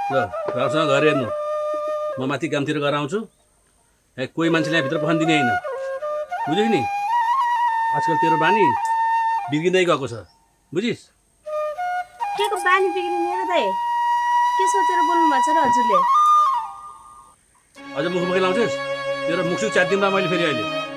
ल राम्रोसँग घर हेर्नु म माथि कामतिर गएर आउँछु कोही मान्छेले यहाँभित्र पखान दिने होइन बुझ्यौ नि आजकल तेरो बानी बिग्रिँदै गएको छ बुझिस् के को बानी बिग्रिने र दाइ के सोचेर बोल्नु भएको छ र हजुरले अझ मुख मुखै लाउँछस् तेरो मुखसुख च्यातिदिउँला मैले फेरि अहिले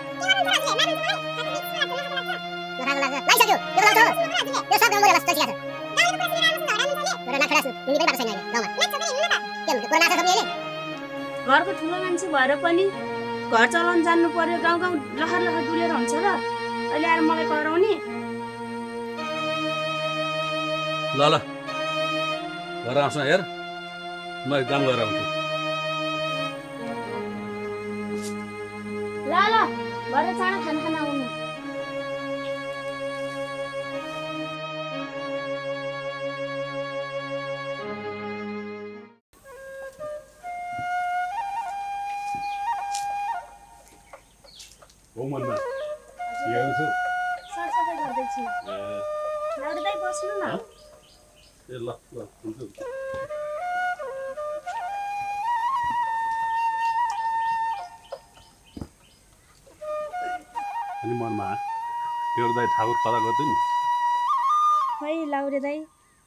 घरको ठुलो मान्छे भएर पनि घर चलाउन जान्नु पर्यो गाउँ गाउँ लहर लहर डुलेर हुन्छ र अहिले आएर मलाई कराउने ल ल घर आउँछ हेर म काम गरेर आउँछु ल ल भरे चाँडो खाना खान आउनु हो मनमा हेर्नु छु सरसफाइ गर्दैछु लाउडे दाइ बस्नु न ए ल ल हुन्छ अनि मनमा तेरो दाइ ठाकुर कता गर्दै नि खै लाउरे दाइ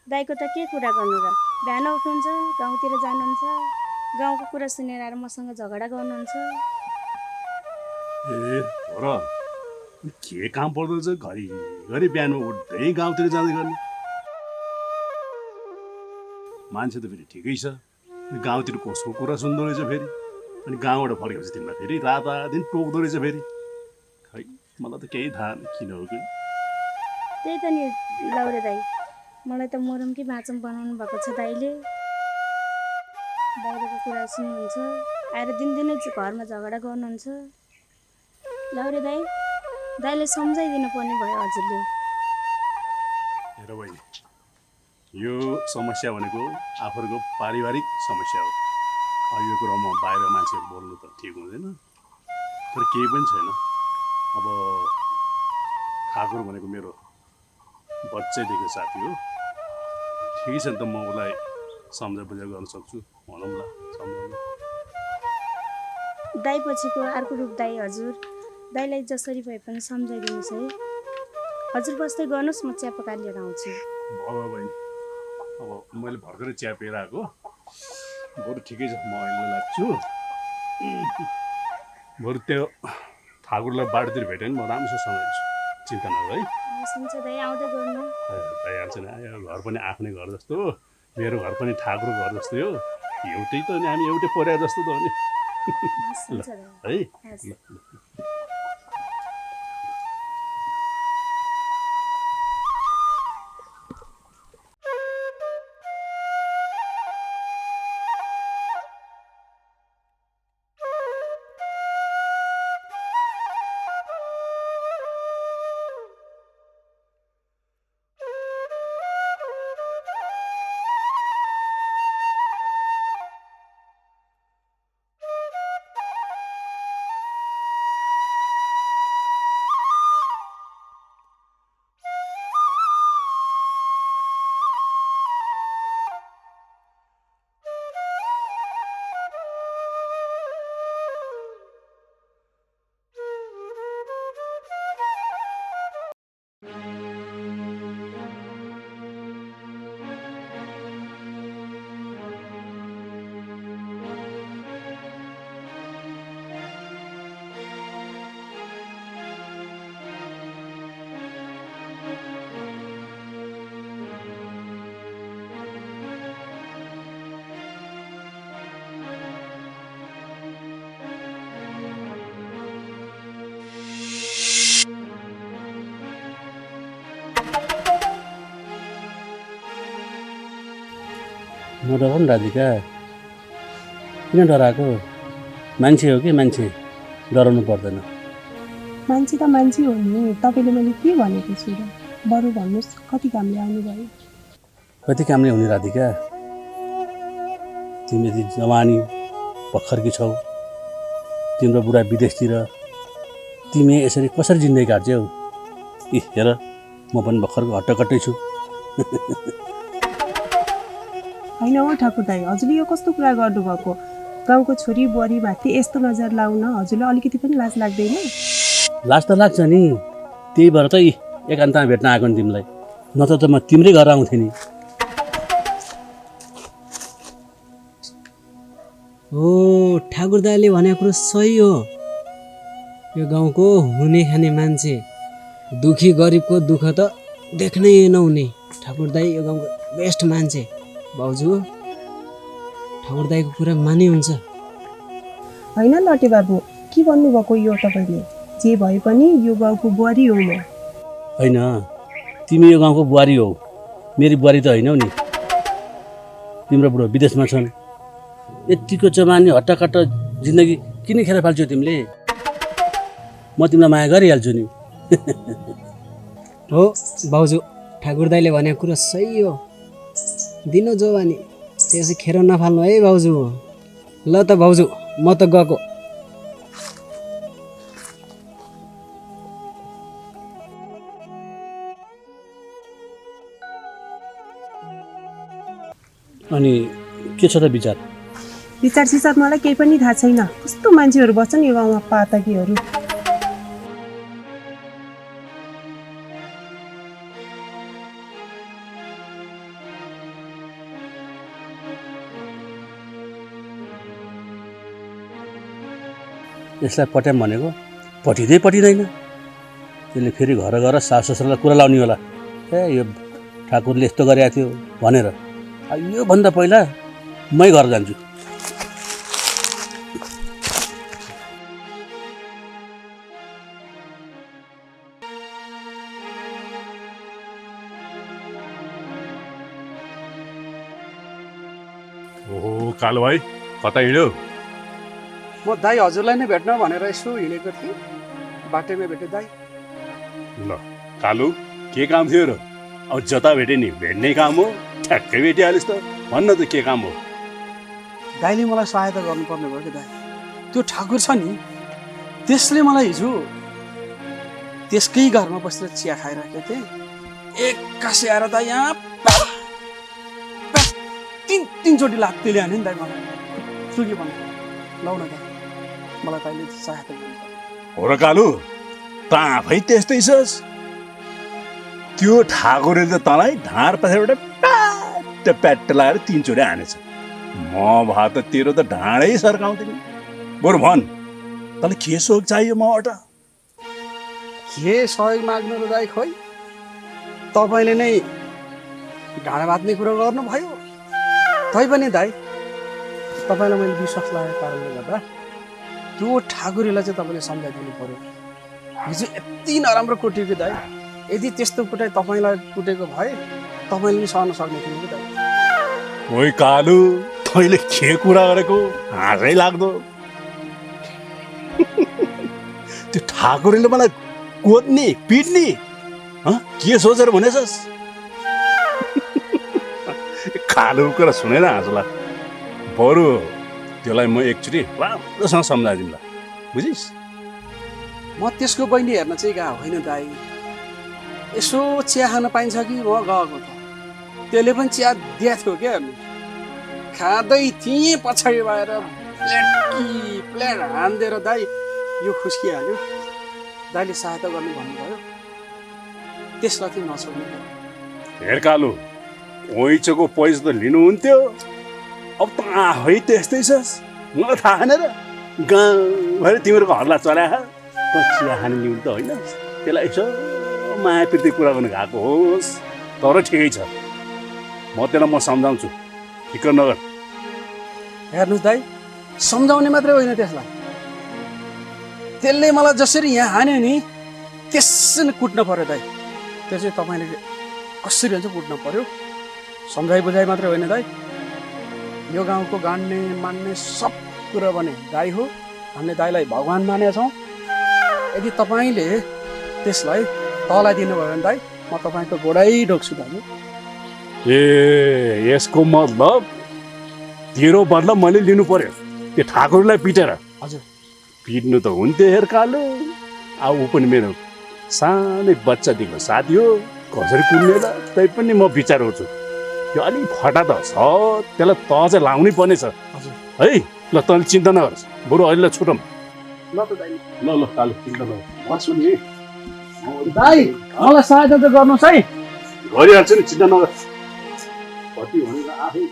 दाइको त के कुरा गर्नु र बिहान उठ्नुहुन्छ गाउँतिर जानुहुन्छ गाउँको कुरा सुनेर आएर मसँग झगडा गर्नुहुन्छ ए हो र के काम पर्दो रहेछ घरि बिहान उठ्दै गाउँतिर जाँदै गर्ने मान्छे त फेरि ठिकै छ गाउँतिर कसको कुरा सुन्दो रहेछ फेरि अनि गाउँबाट फर्केपछि तिमीलाई फेरि रातदिन टोक्दो रहेछ फेरि खै मलाई त केही थाहा किन हो कि त्यही त नि लाउरे दाइ मलाई त मरम कि बाँचम बनाउनु भएको छ दाइले बाहिरको कुरा सुन्नुहुन्छ आएर दिनदिनै घरमा झगडा गर्नुहुन्छ लाउरे दाइ दाइले सम्झाइदिनु पर्ने भयो हजुरले हेर बहिनी यो समस्या भनेको आफूहरूको पारिवारिक समस्या हो यो कुरा म बाहिर मान्छे बोल्नु त ठिक हुँदैन तर केही पनि छैन अब ठाकुर भनेको मेरो बच्चैदेखि साथी हो ठिकै छ नि त म उसलाई सम्झा बुझा गर्न सक्छु भनौँ ल सम्झाउनु दाइ पछिको अर्को रूप दाइ हजुर दाइलाई जसरी भए पनि सम्झाइदिनुहोस् है हजुर बस्दै गर्नुहोस् म चिया पकाएर लिएर आउँछु भयो बहिनी अब मैले भर्खरै चिया पिएर आएको बरु ठिकै छ म अहिले लाग्छु बरु त्यो ठाकुरलाई बाटोतिर भेट्यो भने म राम्रोसँग सम्झाउँछु चिन्ता नगर है हुन्छ दाइ आउँदै गर्नु भइहाल्छ नि घर पनि आफ्नै घर जस्तो मेरो घर पनि ठाकुर घर जस्तो हो एउटै त नि हामी एउटै परिवार जस्तो त हो नि ल है ल नडराउ न राधिका किन डराएको मान्छे हो कि मान्छे डराउनु पर्दैन मान्छे त मान्छे हो नि तपाईँले मैले के भनेको छु र बरु भन्नुहोस् कति कामले आउनुभयो कति कामले हुने राधिका तिमी यति जवानी भर्खरकी छौ तिम्रो बुढा विदेशतिर तिमी यसरी कसरी जिन्दगी काट्छौ हेर म पनि भर्खरको हट्टकट्टै छु होइन हो ठाकुर दाई, हजुरले यो कस्तो कुरा गर्नुभएको? गाउँको छोरी बुहारीमाथि यस्तो नजर लाउन हजुरलाई अलिकति पनि लाज लाग्दैन? लाज त लाग्छ नि, त्यही भएर त एकान्तमा भेट्न आएको नि तिमीलाई, नत्र त म तिम्रै घर आउँथेँ नि। हो, ठाकुर दाइले भनेको कुरो सही हो। यो गाउँको हुने खाने मान्छे, दुखी गरिबको दुःख त देख्नै नहुने ठाकुर दाइ यो गाउँको बेस्ट मान्छे। भाउजू, ठाकुर दाइको कुरा माने हुन्छ। होइन लटे बाबु, के भन्नुभएको यो तपाईँले? जे भए पनि यो गाउँको बुहारी हो म। होइन, तिमी यो गाउँको बुहारी हौ, मेरी बुहारी त होइनौ नि। तिम्रो बुढो विदेशमा छन्, यतिको जमाने हट्टाकट्टा जिन्दगी किन खेर फाल्छौ तिमीले? म तिमीलाई माया गरिहाल्छु नि। हो भाउजू, ठाकुर दाइले भनेको कुरो सही हो। दिनो जवानी त्यसै खेर नफाल्नु है भाउजू। ल त भाउजू, म त गएको। अनि के छ त विचार? विचार सिचार मलाई केही पनि थाहा छैन। कस्तो मान्छेहरू बस्छन् यो गाउँमा, पातकीहरू। यसलाई पट्याम भनेको पटिँदैन। त्यसले फेरि घर गएर सास ससुरालाई कुरा लाउने होला, ए यो ठाकुरले यस्तो गरेको थियो भनेर। योभन्दा पहिला मै घर जान्छु। ओहो कालो भाइ, कता हिँड्यो? म दाई हजुरलाई नै भेट्न भनेर यसो हिँडेको थिएँ, बाटैमा भेटेँ दाई। ल कालु, के काम थियो र? अब जता भेटे नि भेट्ने काम हो, ठ्याक्कै भेटिहालिस् त। भन्न त के काम हो? दाईले मलाई सहायता गर्नुपर्ने भयो कि दाई। त्यो ठाकुर छ नि, त्यसले मलाई हिजो त्यसकै घरमा बसेर चिया खाइराखेको थिएँ। एक्कासी आएर दाई यहाँ तिनचोटि लाग्तीले हान्यो नि दाई मलाई। सुकी भन्नु लौ न दाई, मलाई दाईले सहायता गर्नु। हो र कालु, त आफै त्यस्तै छस्। त्यो ठाकुरले त तँलाई ढाँड पछाडिबाट प्याट्ट लगाएर तिनचोटि हानेछ। म भए त तेरो त ढाँडै सर्काउँथेँ नि। बरु भन्, तँलाई के सोख चाहियो मबाट? के सहयोग माग्नु र दाई? खोइ तपाईँले नै ढाँडा बाँध्ने कुरो गर्नुभयो। तैपनि दाई, तपाईँलाई मैले विश्वास लागेको कारणले गर्दा त्यो ठाकुरीलाई चाहिँ तपाईँले सम्झाइदिनु पर्यो। हिजो यति नराम्रो कुटेको दाई, यदि त्यस्तो कुटाइ तपाईँलाई कुटेको भए तपाईँले नि सहन सक्ने थिएन कि दाई। ओइ कालु, तैँले के कुरा गरेको? हाँसै लाग्दो। त्यो ठाकुरले मलाई कोद्ने पिट्ने के सोचेर भनेछस्? कालु कुरा सुनेर हाँस लाग्छ। बरु त्यसलाई म एकचोटि राम्रोसँग सम्झाइदिउँला, बुझिस्? म त्यसको बहिनी हेर्न चाहिँ गएको होइन दाई। यसो चिया खान पाइन्छ कि म गएको त। त्यसले पनि चिया दिएको थियो क्या हेर्नु। खाँदै थिएँ, पछाडि भएर प्लेट हानिदिएर दाई यो खुस्किहाल्यो। दाइले सहायता गर्नु भन्नुभयो, त्यसलाई चाहिँ नछोड्नु। हेर कालु, ओइचोको पैसा त लिनुहुन्थ्यो, अब त आफै त्यस्तै छस्। मलाई थाहा छैन र? गाउँभरि तिमीहरूको हल्ला चलाए त चिया खाने ल्याउनु त होइन। त्यसलाई यसो माया प्रीति कुरा गर्नु गएको होस्। तर ठिकै छ, त्यसलाई म सम्झाउँछु, फिकर नगर। हेर्नुहोस् दाई, सम्झाउने मात्रै होइन, त्यसले मलाई जसरी यहाँ हान्यो नि त्यसरी कुट्न पर्यो दाई। त्यो चाहिँ तपाईँले कसरी हुन्छ कुट्न पर्यो। सम्झाइ बुझाइ मात्रै होइन दाई, यो गाउँको गाड्ने मान्ने सब कुरा भने दाई हो। हामीले दाईलाई भगवान् मानेका छौँ। यदि तपाईँले त्यसलाई तलाई दिनुभयो भने दाई, म तपाईँको गोडै ढोक्छु दाजु। ए यसको मतलब तेरो बदला मैले लिनु पर्यो त्यो ठाकुरलाई पिटेर? हजुर, पिट्नु त हुन्थ्यो। हेर कालु, अब ऊ पनि मेरो सानै बच्चादेखिको साथी हो, कसरी कुट्ने त? तै पनि म विचार गर्छु। त्यो अलिक फटा त छ त्यसलाई त चाहिँ लाउनै पर्ने छ हजुर है ल तैँले चिन्ता नगर्छ बरु अहिले छुटौँ ल त दाइ ल ल कालु चिन्ता नगर बस्नु नि दाइ मलाई सहायता त गर्नुहोस् है गरिहाल्छु नि चिन्ता नगर कति भनेर आफै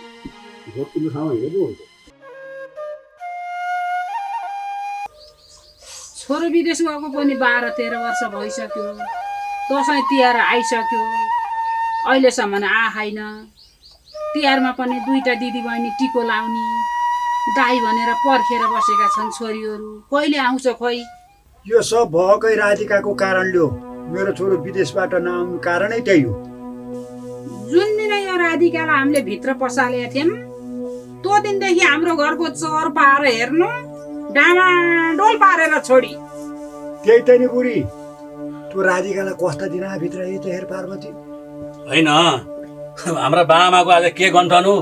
जोतिलो ठाउँमा हेर्नु हुन्छ छोरो विदेश गएको पनि 12-13 वर्ष भइसक्यो दसैँ तिहार आइसक्यो अहिलेसम्म आएन तिहारमा पनि 2टा दिदीबहिनी टिको लाउने दाई भनेर पर्खेर बसेका छन् छोरीहरू कहिले आउँछ खोइ यो सब भएकै राधिकाको कारणले हो मेरो छोरो विदेशबाट नआउनु कारणै त्यही हो जुन दिन यो राधिकालाई हामीले भित्र पसालेका थियौँ त्यो दिनदेखि हाम्रो घरको चर पाएर हेर्नु डामाडोल पारेर छोडी त्यही त नि बुढी त्यो राधिकालाई कस्ता दिन भित्र त हेर पार्वती होइन हाम्रा बाआमाको आज के गन्थनु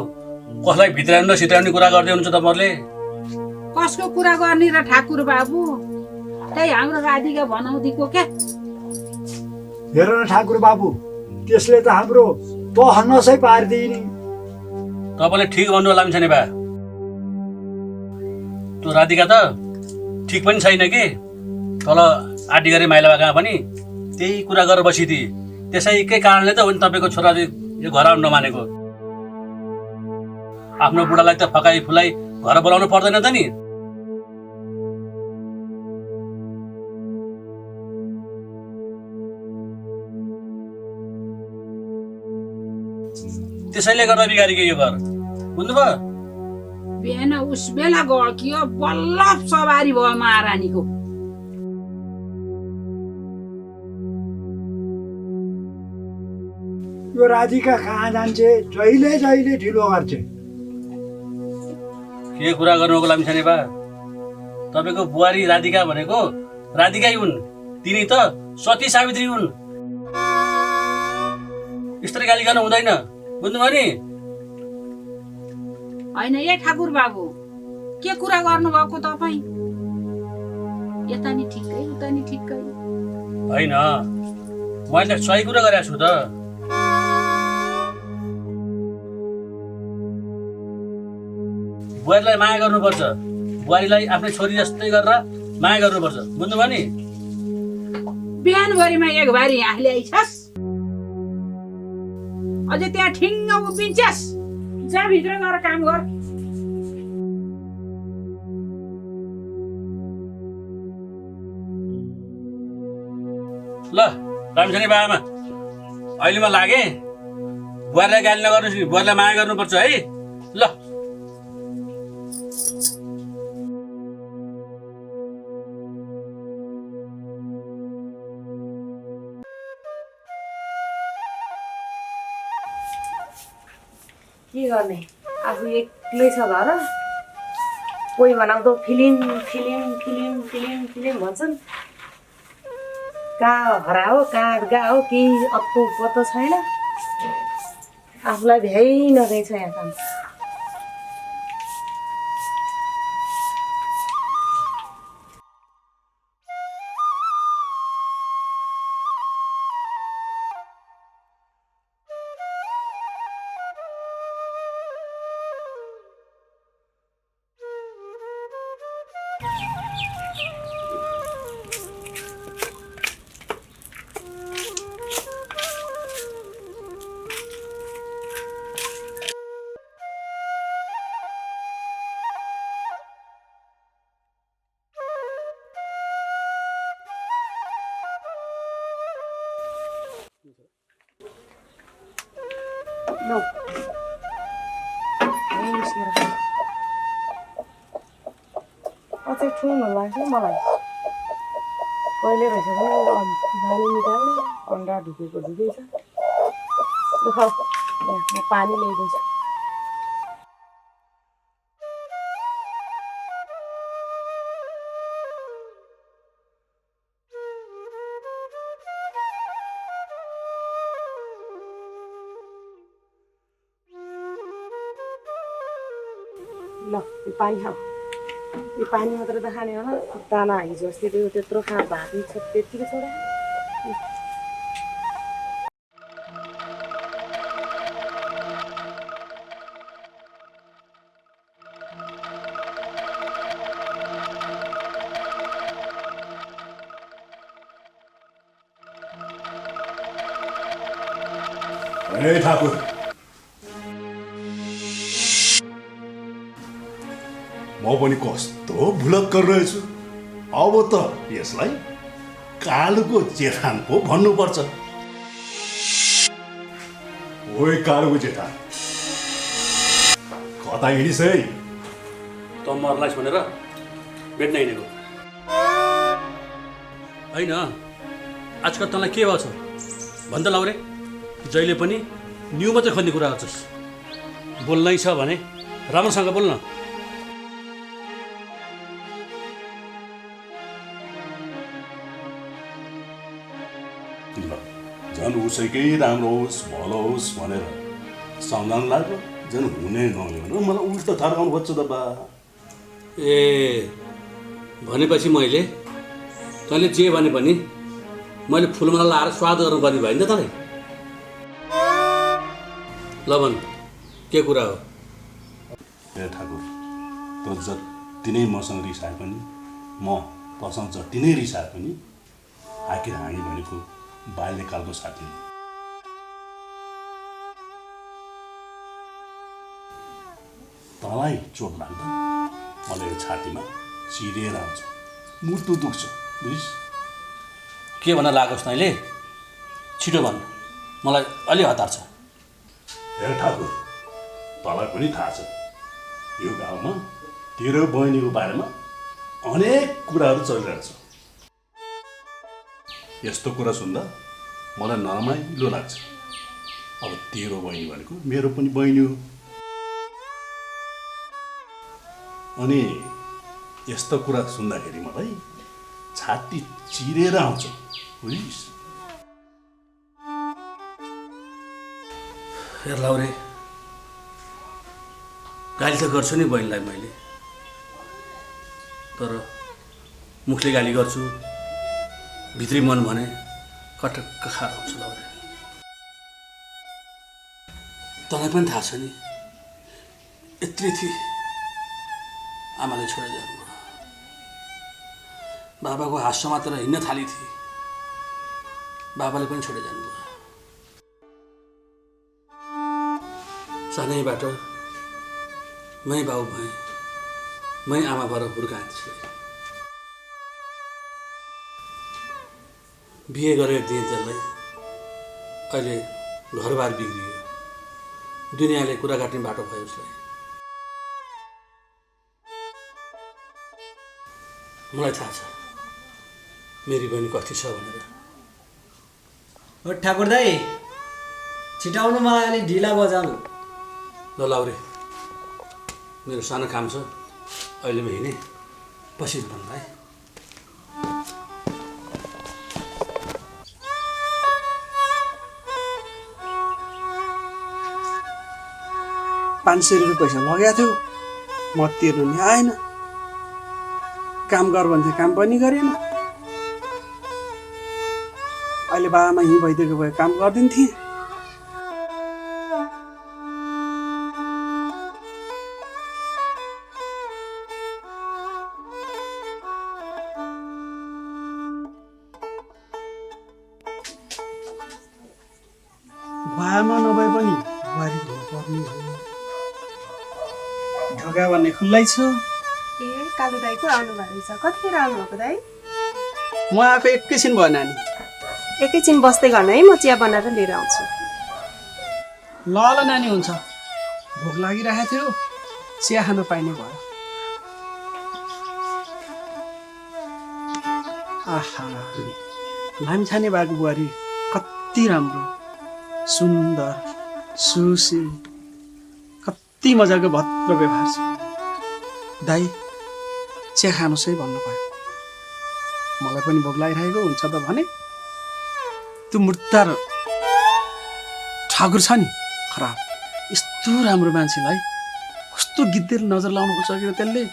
कसलाई भित्राउनु सित्राउने कुरा गर्दै हुनुहुन्छ तपाईँहरूले कसको कुरा गर्ने र ठाकुर बाबु त्यही हाम्रो राधिका भनाउँदीको क्या हेर न ठाकुर बाबु त्यसले त हाम्रो तहनसै पारिदिने तपाईँले ठिक भन्नु लान्छ नि बा त्यो राधिका त ठिक पनि छैन कि तल आटी गरे माइला कहाँ पनि त्यही कुरा गरेर बसिदिए त्यसैकै कारणले त हो नि तपाईँको छोरा यो घर आउनु नमानेको आफ्नो बुढालाई त फकाइ फुलाई घर बोलाउनु पर्दैन त नि त्यसैले गर्दा बिगारेको यो घर बुझ्नुभयो बिहान उस बेला गयो बल्ल सवारी भयो महारानीको यो राधिका कहाँ जान्छे जहिले जहिले ढिलो गर्छ के कुरा गर्नुको लागि छ नि बा तपाईँको बुहारी राधिका भनेको राधिकै हुन् तिनी त सती सावित्री हुन् यस्तरी गाली गर्नु हुँदैन बुझ्नुभयो नि होइन ए ठाकुर बाबु के कुरा गर्नुभएको तपाईँ यता नि ठिकै उता नि ठिकै होइन मैले सही कुरा गरेको छु त बुहारीलाई माया गर्नुपर्छ बुहारीलाई आफ्नै छोरी जस्तै गरेर माया गर्नुपर्छ बुझ्नुभयो नि बिहानभरिमा एक भारी यहाँ ल्याइछस् अझै त्यहाँ ठिङ्ग उभिन्छस् जा भित्र गएर काम गर ल रामछाने बाबामा अहिले म लागेँ बुहारीलाई गाली नगर्नुहोस् नि बुहारीलाई माया गर्नुपर्छ है ल के गर्ने आफू एक्लै छ घर कोही भनाउँदो film film film film film भन्छन् कहाँ हरा हो कहाँ गा हो केही अत्तो पत्तो छैन आफूलाई भ्याइ नदिएछ यहाँ काम लो अझै ठुलो लाग्छ मलाई कहिले रहेछ नानी निकाल्ने अन्डा ढुकेको ढुकेछ ल खाऊ म पानी ल्याइदिन्छु ल यो पानी खाऊ यो पानी मात्र त खाने होला दाना हिजो अस्ति त्यो त्यत्रो खा भात छ त्यतिकै छोडा ए ठाकुर म पनि कस्तो भुलक्कर रहेछु अब त यसलाई कालुको जेठान पो भन्नुपर्छ ओए कालुको जेठान कता हिँडिस् है त मर्लाइस् भनेर भेट्न हिँडेको होइन आजकल तँलाई के भएको छ भन् त लाउरे जहिले पनि न्यु मात्रै खोज्ने कुरा गर्छस् बोल्नै छ भने राम्रोसँग बोल्न झन् उसैकै राम्रो होस् भलो होस् भनेर सम्झाउनु लाग्यो झन् हुने नहुने मलाई उल्टो थर्काउनु खोज्छु त बा ए भनेपछि मैले तैँले जे भने पनि मैले फुलमाला लाएर स्वागत गर्नुपर्ने भयो नि त तँलाई ल भन् के कुरा हो ए ठाकुर त जति नै मसँग रिसाए पनि म तसँग जति नै रिसाए पनि आखिर हामी भनेको बाल्यकालको साथी तँलाई चोट लाग्दा मलाई छातीमा चिरेर आउँछ मुटु दुख्छ बुझिस् के भन्न लागोस् तैँले छिटो भन् मलाई अलि हतार छ हे ठाकुर तँलाई पनि थाहा छ यो गाउँमा तेरो बहिनीको बारेमा अनेक कुराहरू चलिरहेको छ यस्तो कुरा सुन्दा मलाई नरमाइलो लाग्छ अब तेरो बहिनी भनेको मेरो पनि बहिनी हो अनि यस्तो कुरा सुन्दाखेरि मलाई छाती चिरेर आउँछ बुझिस् हेर लाउरे गाली त गर्छु नि बहिनीलाई मैले तर मुखले गाली गर्छु भित्री मन भने कटक्क खाएर आउँछ लाउरे तँलाई पनि थाहा छ नि यत्ति आमाले छोडेर जानुभयो बाबाको हाँसो मात्र हिँड्न थाली थिए बाबाले पनि छोडेर जानुभयो सानैबाट मै बाउ भएँ मै आमा भएर हुर्काएँ त्यसलाई बिहे गरेर दिएँ त्यसलाई अहिले घरबार बिग्रियो दुनियाँले कुरा काट्ने बाटो भयो उसलाई मलाई थाहा छ मेरी बहिनी कति छ भनेर हो ठाकुर दाई छिटाउनु मलाई अलि ढिला बजाउनु ल लाउरे मेरो सानो काम छ अहिले म हिँडेँ पछि भन्दा है 500 रुपियाँ पैसा लगाएको थियो म तिर्नु नि आएन काम गर भन्थे काम पनि गरेन अहिले बाबामा हिँ भइदिएको भए काम गरिदिन्थे बाबामा नभए पनि बुहारी हुनुपर्ने हो ढोका भन्ने खुल्लै छ ए कालु दाईको आउनु भएको छ कतिखेर आउनुभएको दाई म आएको एकैछिन भयो नानी एकैछिन बस्दै गर्न है म चिया बनाएर लिएर आउँछु ल ल नानी हुन्छ भोक लागिरहेको थियो चिया खान पाइने भयो आहा लामिछाने भएको बुहारी कति राम्रो सुन्दर सुशील कति मजाको भद्र व्यवहार छ दाई चिया खानुहोस् है भन्नुभयो मलाई पनि भोक लागिरहेको हुन्छ त भने त्यो मुर्दार ठाकुर छ नि खराब यस्तो राम्रो मान्छेलाई कस्तो गिद्धेर नजर लाउनु सकेको त्यसले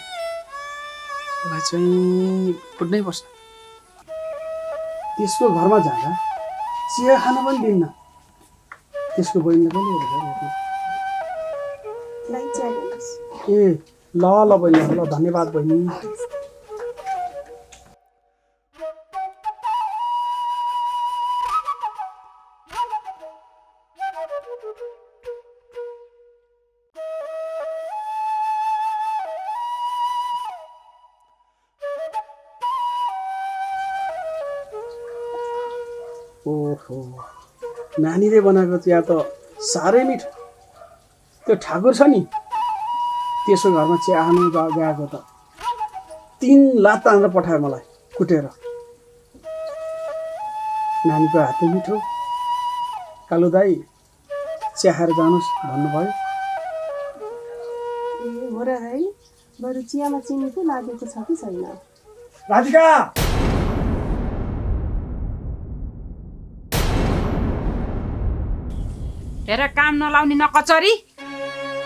त्यसलाई चाहिँ कुट्नै पर्छ त्यसको घरमा जाँदा चिया खान पनि दिन्न त्यसको बहिनीले पनि ए ल ल बहिनी ल धन्यवाद बहिनी ओहो नानीले बनाएको चिया त साह्रै मिठो। त्यो ठाकुर छ नि त्यसो घरमा चिया खानु गएको त 3 लात तानेर पठायो मलाई कुटेर। नानीको हातै मिठो। कालु दाई चिया खाएर जानुहोस् भन्नुभयो। ए हो र है, बरु चियामा चिनी पो लागेको छ कि छैन? राधिका हेर काम नलाउने नकचरी,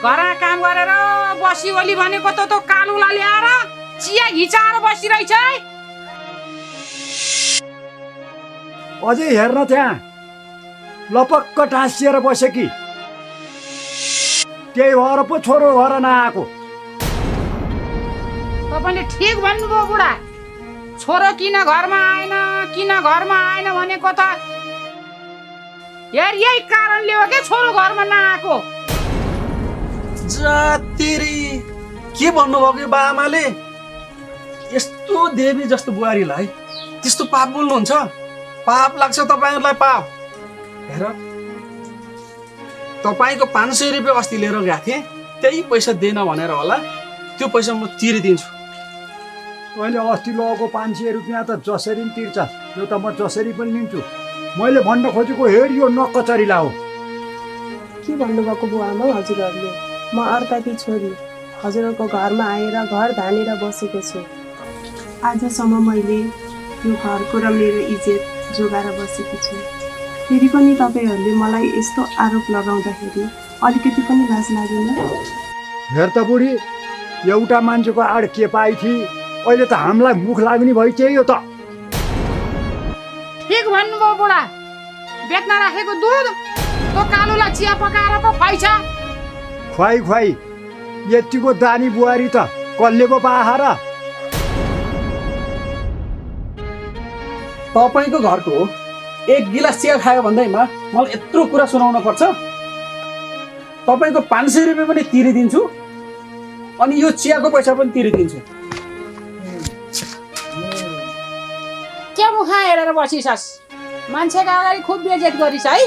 घरमा काम गरेर बसिओली भनेको त कालुलाई ल्याएर चिया घिचाएर बसिरहेछ है। अझै हेर्न त्यहाँ लपक्क टाँसिएर बसे कि त्यही भएर पो छोरो घर नआएको। तपाईँले ठिक भन्नुभयो बुढा, छोरो किन घरमा आएन भनेको त यार यही कारणले हो के छोरो घरमा नआएको। जातेरी के भन्नुभयो कि बाआमाले? यस्तो देवी जस्तो बुहारीलाई त्यस्तो पाप बोल्नुहुन्छ? पाप लाग्छ तपाईँहरूलाई पाप। हेर तपाईँको 500 रुपियाँ अस्ति लिएर गएको थिएँ, त्यही पैसा दिएन भनेर होला, त्यो पैसा म तिरिदिन्छु। मैले अस्ति लगेको 500 रुपियाँ त जसरी पनि तिर्छस्, यो त म जसरी पनि लिन्छु। मैले भन्न खोजेको हेर यो नकचरी लाऊ। के भन्नुभएको बुवामा हजुरहरूले? म अर्काकी छोरी हजुरहरूको घरमा आएर घर धानेर बसेको छु। आजसम्म मैले यो घरको र मेरो इज्जत जोगाएर बसेकी छु। फेरि पनि तपाईँहरूले मलाई यस्तो आरोप लगाउँदाखेरि अलिकति पनि लाज लागेन? हेर त बुढी, एउटा मान्छेको आड के पाइ थिए, अहिले त हामीलाई मुख लाग्ने भइसक्यो त। ठिक भन्नुभयो बुढा, बेच्न राखेको दुध तो कालुलाई चिया पकाएर पो खुवाइछ। खुवाई यतिको दानी बुहारी त कसले पो पाहा र? तपाईँको घरको 1 गिलास चिया खायो भन्दैमा मलाई यत्रो कुरा सुनाउनु पर्छ? तपाईँको 500 रुपियाँ पनि तिरिदिन्छु अनि यो चियाको पैसा पनि तिरिदिन्छु। के मुखा हेरेर बसिसस्? मान्छेको अगाडि खुब बेइज्जत गरिस् है।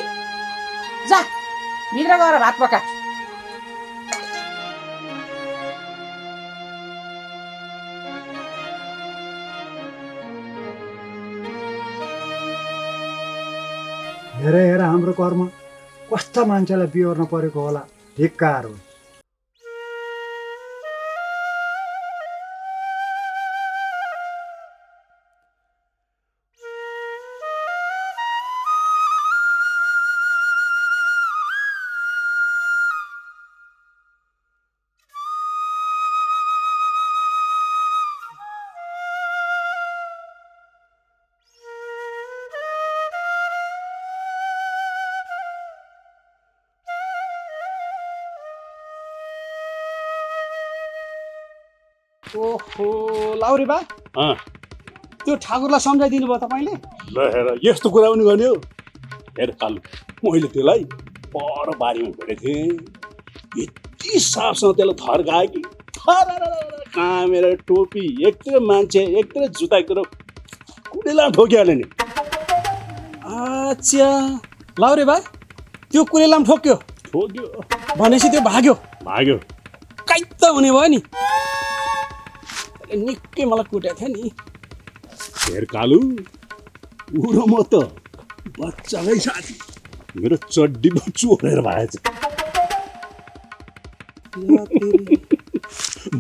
जा भित्र गएर भात पका। हेर हाम्रो कर्म कस्ता मान्छेलाई बिहोर्न परेको होला, धिक्कार हो। ओहो लाउरे बा, त्यो ठाकुरलाई सम्झाइदिनु भयो तपाईँले? ल हेर यस्तो कुरा पनि गर्ने हो। हेर कालु, मैले त्यसलाई पर बारीमा भेटेको थिएँ, यति साफसँग त्यसलाई थर्कायो कि कामेरा टोपी एकतिर मान्छे एकतिर जुत्ता एकतिर कुलेला ठोकिहाल्यो नि। अच्छा लाउरे बा, त्यो कुलेलाम ठोक्यो भनेपछि त्यो भाग्यो काइत्त हुने भयो नि। निकै मलाई कुटेको थियो नि। हेर कालु, ऊ र म त बच्चाकै साथी, मेरो चड्डी पो चोरेर भएछ।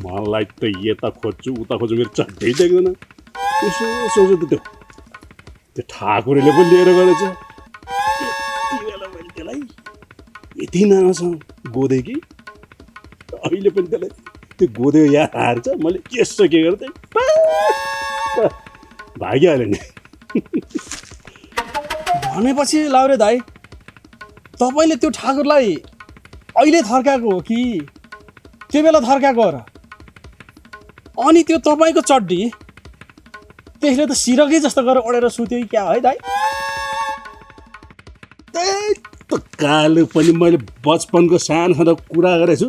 मलाई त यता खोज्छु उता खोज्छु, मेरो चड्डी देख्दैन। यसो सोच्छु त त्यो ठाकुरले पो लिएर गएछ। यति बेला मैले त्यसलाई यति नानासँग गोदेँ कि अहिले पनि त्यसलाई त्यो गोदेको याद आएर छ। मैले यसो के गर्थेँ, भागिहाल्यो नि। भनेपछि लाउरे दाई, तपाईँले त्यो ठाकुरलाई अहिले थर्काएको हो कि त्यो बेला थर्काएको हो र? अनि त्यो तपाईँको चड्डी त्यसले त सिरकै जस्तो गरेर ओढेर सुत्यो कि क्या है दाई? त्यही त कालो पनि मैले बचपनको सानो छँदा कुरा गरेको छु।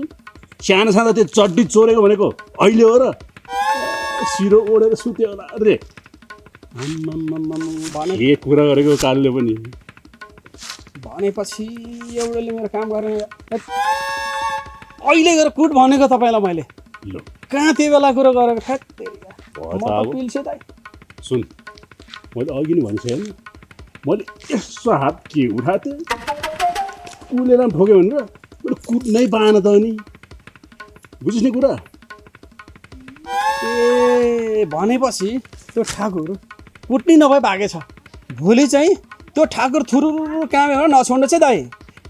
सानो छँदा त्यो चड्डी चोरेको भनेको अहिले हो र? सिरो ओढेर सुत्यो होला रे। भने के कुरा गरेको कालले पनि भनेपछि एउटाले मेरो काम गरेर अहिले गएर कुट भनेको तपाईँलाई मैले ल कहाँ त्यो बेला कुरो गरेको ठ्याक्कै भयो म त त अब पिल्छु दाइ सुन मैले अघि नै भनिसकेँ नि मैले यसो हात के उठाएको थिएँ कुलेर ठोक्यो भनेर मैले कुट्नै पाएन त अनि बुझिस् नि कुरा ए भनेपछि त्यो ठाकुर कुट्नी नभए भागेछ भोलि चाहिँ त्यो ठाकुर थुरुरु काम गरेर नछोड्नु चाहिँ दाइ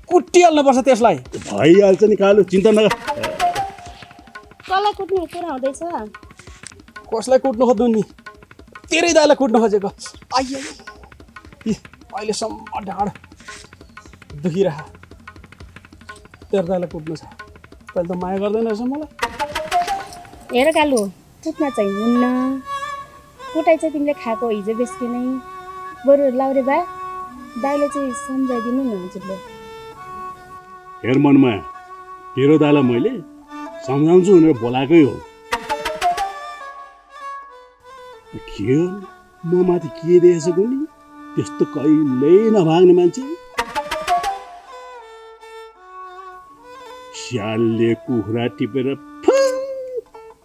कुटिहाल्नुपर्छ त्यसलाई भइहाल्छ नि कालो चिन्ता नगर कसलाई कुट्ने कुरा हुँदैछ कसलाई कुट्नु खोज्नु नि तेरै दाइलाई कुट्नु खोजेको आइए अहिलेसम्म ढाड दुखिरह तेरो दाइलाई कुट्नु छ तैँले त माया गर्दैन रहेछ मलाई हेर कालु कुट्न चाहिँ हुन्न कुटाइ चाहिँ तिमीले खाएको हिजो बेसके नै बरु लाउरे बा दाइले चाहिँ सम्झाइदिनु न हजुरले हेर मनमा तेरो दालाई मैले सम्झाउँछु भनेर बोलाएकै हो के हो म माथि के देखेछ कुनी त्यस्तो कहिल्यै नभाग्ने मान्छे स्यालले कुखुरा टिपेर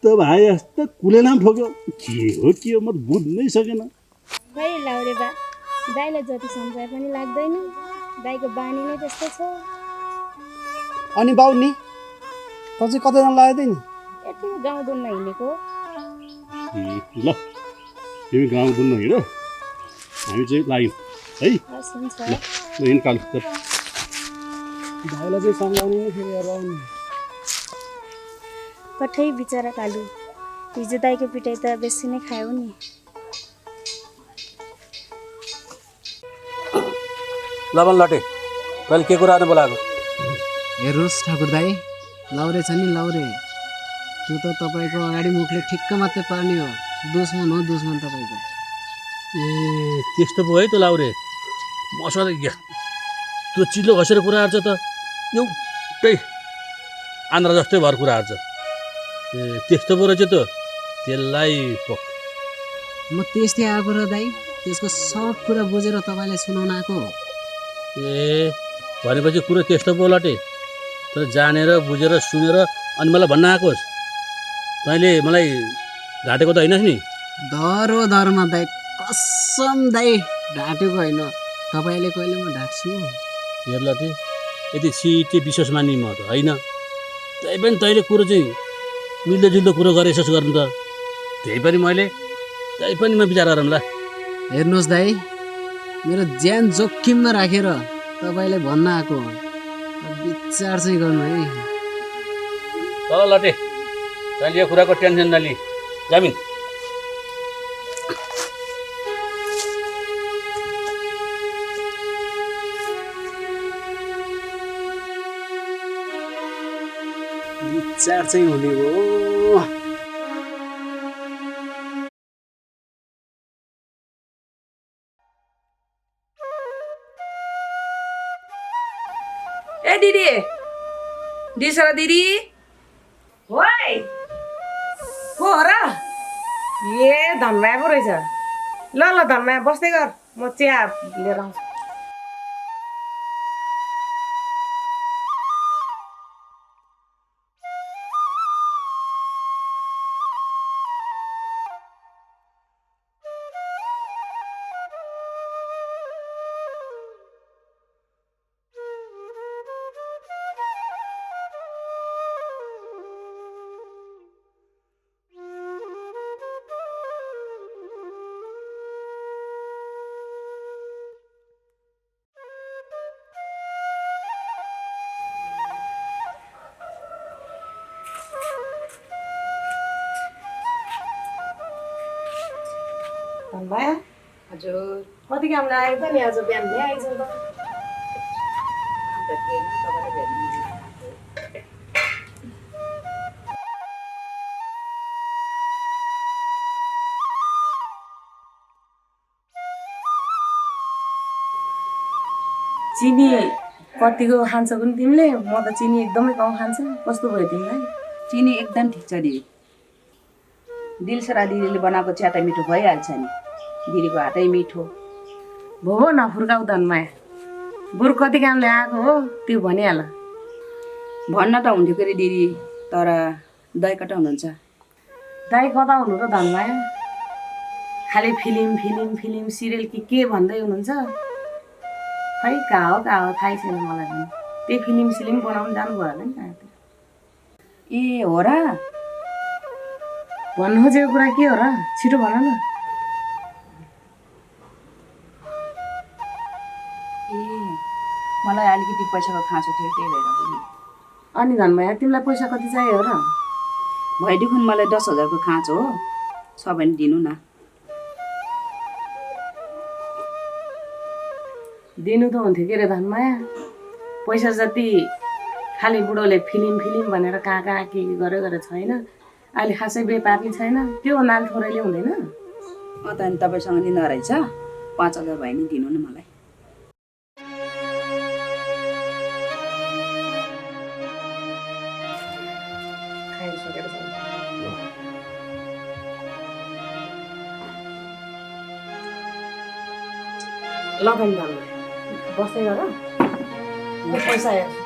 त भाइ जस्तो कुलेनाम ठोक्यो के हो म बुझ्नै सकेन खै लाउरे बा दाइलाई जति सम्झाए पनि लाग्दैन दाइको बानी नै त्यस्तो छ अनि बाउ नि त चाहिँ कतै नलागेदै नि यति गाउँ डुल्न हिँडेको ल तिमी गाउँ डुल्न हिँड हामी चाहिँ लाग्यौँ है हस् हुन्छ ल हिँड कालो भाइलाई चाहिँ सम्झाउने नि फेरि हेर आउनु कठै बिचरा कालु हिजो दाइको पिटाइ त बेसी नै खायो नि लबन लटे तैँले के कुरा बोलाएको हेर्नुहोस् ठाकुर दाई लाउरे छ नि लाउरे त्यो त तपाईँको अगाडि मुखले ठिक्क मात्रै पार्ने हो दुश्मन हो दुश्मन तपाईँको ए त्यस्तो पो है त लाउरे मसँग त्यो चिल्लो घसेर कुरा गर्छ त एउटै आन्द्रा जस्तै भएर कुरा गर्छ ए त्यस्तो पो रहेछ त त्यसलाई म त्यस्तै आएको र दाई त्यसको सब कुरा बुझेर तपाईँलाई सुनाउन आएको हो ए भनेपछि कुरो त्यस्तो पो लटे तर जानेर बुझेर सुनेर अनि मलाई भन्न आएकोस् तैँले मलाई ढाँटेको त होइनस् नि धरो धर्म दाई कसम दाई ढाँटेको होइन तपाईँले कहिले म ढाँट्छु हेर लटे यति छिटे विश्वास मान्ने म त होइन त्यही पनि तैँले कुरो चाहिँ मिल्दोजुल्दो कुरो गरेछस् गर्नु त त्यही पनि म विचार गरौँला हेर्नुहोस् दाई मेरो ज्यान जोखिममा राखेर तपाईँलाई भन्न आएको हो विचार चाहिँ गर्नु है ल लटे तैँले यो कुराको टेन्सन नलि जामिन विचार चाहिँ हुने हो ए दिदी दिसरा दिदी ओइ को हो र ए धनमाया पो रहेछ ल ल धनमाया बस्दै गर म चिया लिएर आउँछु धनमाया हजुर कति काम लागेको त नि आज बिहान ल्याइज त चिनी कतिको खान्छ पनि तिमीले म त चिनी एकदमै कम खान्छ कस्तो भयो तिमीलाई चिनी एकदम ठिक छ दिदी दिलसरा दिदीले बनाएको चिया त मिठो भइहाल्छ नि दिदीको हातै मिठो। भो नफुर्काउ धनमाया, बुढो कति कामले आएको हो त्यो भनिहाल। भन्न त हुन्थ्यो के अरे दिदी, तर दाइ कता हुनुहुन्छ? दाइ कता हुनु र धनमाया? खालि फिल्म फिल्म फिल्म सिरियल के भन्दै हुनुहुन्छ। खै कहाँ हो थाहै छैन मलाई पनि। त्यही फिल्म सिलिम बनाउनु जानुभयो होला नि कहाँतिर। ए हो र? भन्नु खोजेको कुरा के हो र? छिटो भन न। ए मलाई अलिकति पैसाको खाँचो थियो, त्यही भएर। अनि धनमाया तिमीलाई पैसा कति चाहियो र? भइदिउँ मलाई 10,000को खाँचो हो, छ भने दिनु न। दिनु त हुन्थ्यो के रे धनमाया, पैसा जति खालि बुढोले फिल्म फिल्म भनेर कहाँ कहाँ के गरे छैन। अहिले खासै व्यापार नि छैन, त्यो नाल थोरैले हुँदैन। त अनि तपाईँसँग नि नरहेछ, 5,000 भए नि दिनु न मलाई। ल पनि धनमाया बस्दै गर, पैसा हेर्छु।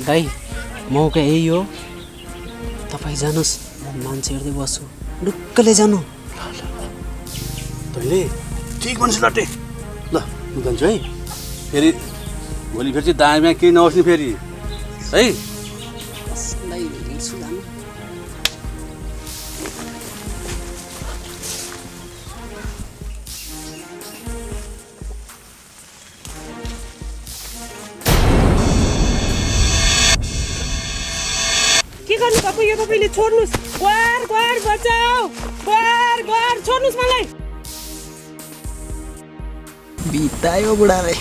दाइ मौका यही हो, तपाईँ जानुहोस्, मान्छे हेर्दै बस्छु, ढुक्कले जानु। तैँले ठिक मान्छे लटे। ल म जान्छु है, फेरि भोलि फेरि चाहिँ दायाँ केही नहोस् नि फेरि है। के गर्नु भएको यो तपाईँले? छोड्नुहोस्, ग्वार ग्वार बचाऊ, ग्वार ग्वार छोड्नुहोस् मलाई। बितायो बुढाले।